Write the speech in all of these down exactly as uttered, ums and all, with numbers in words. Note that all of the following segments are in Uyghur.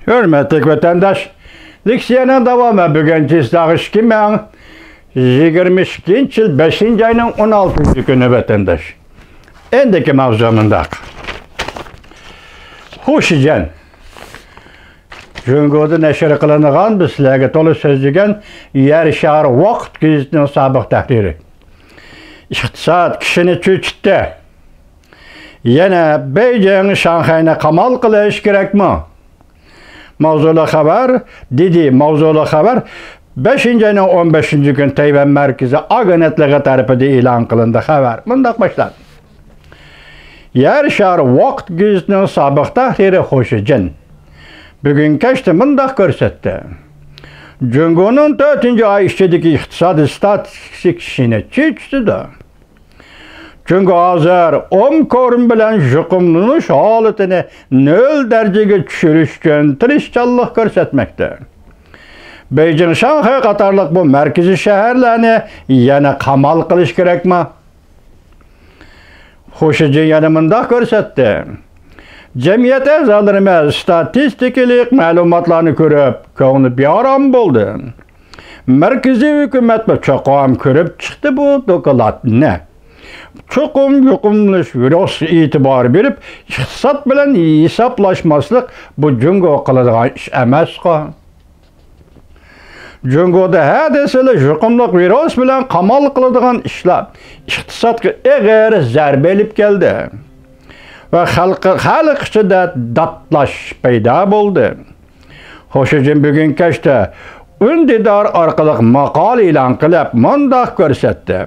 ھۆرمەتلىك ۋەتەنداش، لېكسىيەنىڭ داۋامى بۈگۈن چىسلاغ ئىككى مىڭ يىگىرمە ئىككىنچى يىل بەشىنچى ئاينىڭ ئون ئالتىنچى كۈنى، ۋەتەنداش. ئەمدىكى ماۋزۇ مۇنداق. خۇشىجىن. جۇڭگودا نەشر قىلىنغان، بىز سىلەرگە تولا سۆزلىگەن يەر شارى ۋاقىت گېزىتىنىڭ سابىق تەھرىرى. ئىقتىساد كىشىنى چۆچۈتتى. يەنە بېيجىڭ شاڭخەينى قامال قىلىش كېرەكمۇ؟ ماۋزۇلۇق خەۋەر، دېدى، ماۋزۇلۇق خەۋەر بەشىنچى ئاينىڭ ئون بەشىنچى كۈنى تەيۋەن مەركىزىي ئاگېنتلىقى تەرىپىدىن ئېلان قىلىندى. خەۋەر مۇنداق باشلاندى. يەر شارى ۋاقىت گېزىتىنىڭ سابىق تەھرىرى خۇشىجىن بۈگۈن كەچتە مۇنداق كۆرسەتتى. جۇڭگونىڭ تۆتىنچى ئاي ئىچىدىكى ئىقتىسادىي ستاتىستىكىسى كىشىنى چۆچۈتىدۇ. جۇڭگو ھازىر ئومىكرون بىلەن يۇقۇملىنىش ھالىتىنى نۆل دەرىجىگە چۈشۈرۈش ئۈچۈن تىرىشچانلىق كۆرسەتمەكتە. بېيجىڭ، شاڭخەي قاتارلىق بۇ مەركىزىي شەھەرلەرنى يەنە قامال قىلىش كېرەكمۇ؟ خۇشىجىن يەنە مۇنداق كۆرسەتتى. جەمئىيەت ئەزالىرىمىز ستاتىستىكىلىق مەلۇماتلارنى كۆرۈپ، كۆڭلى بىئارام بولدى. مەركىزىي ھۆكۈمەتمۇ چوقۇم كۆرۈپ چىقتى بۇ دوكلاتنى. چوقۇم يۇقۇملىنىش ۋىرۇسىغا ئېتىبار بېرىپ، ئىقتىساد بىلەن ھېسابلاشماسلىق بۇ جۇڭگو قىلىدىغان ئىش ئەمەسقۇ. جۇڭگودا ھە دېسىلا يۇقۇملۇق ۋىرۇس بىلەن قامال قىلىدىغان ئىشلار ئىقتىسادقا ئېغىر زەربە ئېلىپ كەلدى ۋە خەلق، خەلق ئىچىدە داتلاش پەيدا بولدى. خۇشىجىن بۈگۈن كەچتە ئۈندىدار ئارقىلىق ماقالە ئېلان قىلىپ، مۇنداق كۆرسەتتى.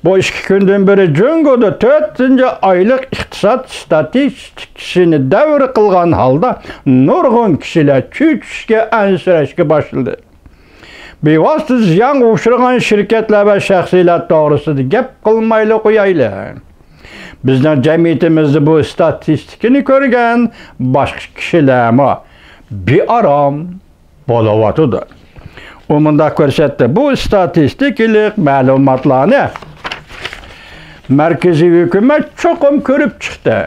بۇ ئىككى كۈندىن بېرى جۇڭگودا تۆتىنچى ئايلىق ئىقتىساد ستاتىستىكىسىنى دەۋر قىلغان ھالدا نۇرغۇن كىشىلەر چۆچۈشكە، ئەنسىرەشكە باشلىدى. بىۋاسىتە زىيانغا ئۇچرىغان شىركەتلەر ۋە شەخسلەر توغرىسىدا گەپ قىلمايلا قويايلى. بىزنىڭ جەمئىيىتىمىزدە بۇ ستاتىستىكىنى كۆرگەن باشقا كىشىلەرمۇ بىئارام بولۇۋاتىدۇ. ئۇ مۇنداق كۆرسەتتى، بۇ ستاتىستىكىلىق مەلۇماتلارنى مەركىزىي ھۆكۈمەت چوقۇم كۆرۈپ چىقتى.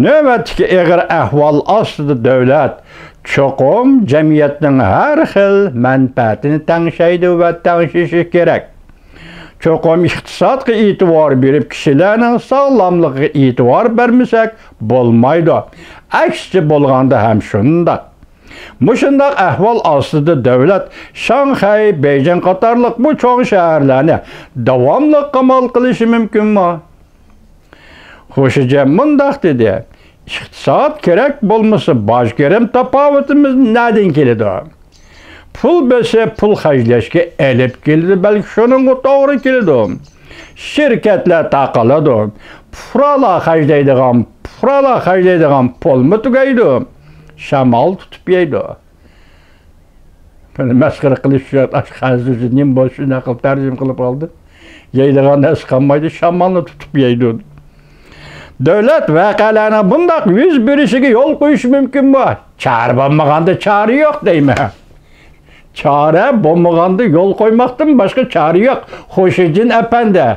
نۆۋەتتىكى ئېغىر ئەھۋال ئاستىدا دۆلەت چوقۇم جەمئىيەتنىڭ ھەر خىل مەنپەئەتىنى تەڭشەيدۇ ۋە تەڭشىشى كېرەك. چوقۇم ئىقتىسادقا ئېتىبار بېرىپ، كىشىلەرنىڭ ساغلاملىقىغا ئېتىبار بەرمىسەك بولمايدۇ. ئەكسىچە بولغاندا ھەم شۇنداق. مۇشۇنداق ئەھۋال ئاستىدا دۆلەت شاڭخەي، بېيجىڭ قاتارلىق بۇ چوڭ شەھەرلەرنى داۋاملىق قامال قىلىشى مۇمكىنمۇ؟ خۇشىجىن مۇنداق دېدى، ئىقتىساد كېرەك بولمىسا، باج كىرىم تاپاۋىتىمىز نەدىن كېلىدۇ؟ پۇل بېسىپ، پۇل خەجلەشكە ئېلىپ كېلىدۇ، بەلكى شۇنىڭغا توغرا كېلىدۇ. شىركەتلەر تاقىلىدۇ، پۇقرالار خەجلەيدىغان، پۇقرالار خەجلەيدىغان پۇلمۇ تۈگەيدۇ، شامال تۇتۇپ يەيدۇ. مەسخىرە قىلىش ئۈچۈن ئاشۇ خەنزۇرچە نېمە بولسا شۇنداق قىلىپ تەرجىمە قىلىپ ئالدى. يەيدىغان نەرسە قالمايدۇ، شامالنى تۇتۇپ يەيدۇ. دۆلەت ۋەقەلەرنىڭ بۇنداق يۈز بېرىشىگە يول قويۇشى مۇمكىنمۇ؟ چارە بولمىغاندا چارە يوق دەيمەن. چارە بولمىغاندا يول قويماقتىن باشقا چارە يوق. خۇشىجىن ئەپەندى،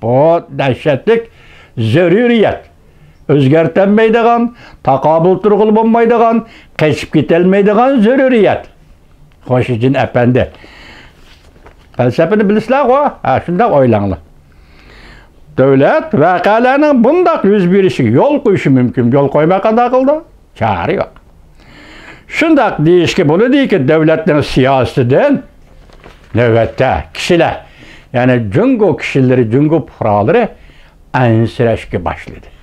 بۇ دەھشەتلىك زۆرۈرىيەت. ئۆزگەرتەلمەيدىغان، تاقابىل تۇرغىلى بولمايدىغان، قېچىپ كېتەلمەيدىغان زۆرۈرىيەت. خۇشىجىن ئەپەندى، پەلسەپىنى بىلىسىلەرغۇ؟ ھە، شۇنداق ئويلاڭلار. دۆلەت ۋەقەلەرنىڭ بۇنداق يۈز بېرىشىگە يول قويۇشى مۇمكىن. يول قويماي قانداق قىلىدۇ؟ چارە يوق. شۇنداق دېيىشكە بولىدۇكى، دۆلەتنىڭ سىياسىتىدىن نۆۋەتتە كىشىلەر، يەنى جۇڭگو كىشىلىرى، جۇڭگو پۇقرالىرى ئەنسىرەشكە باشلىدى.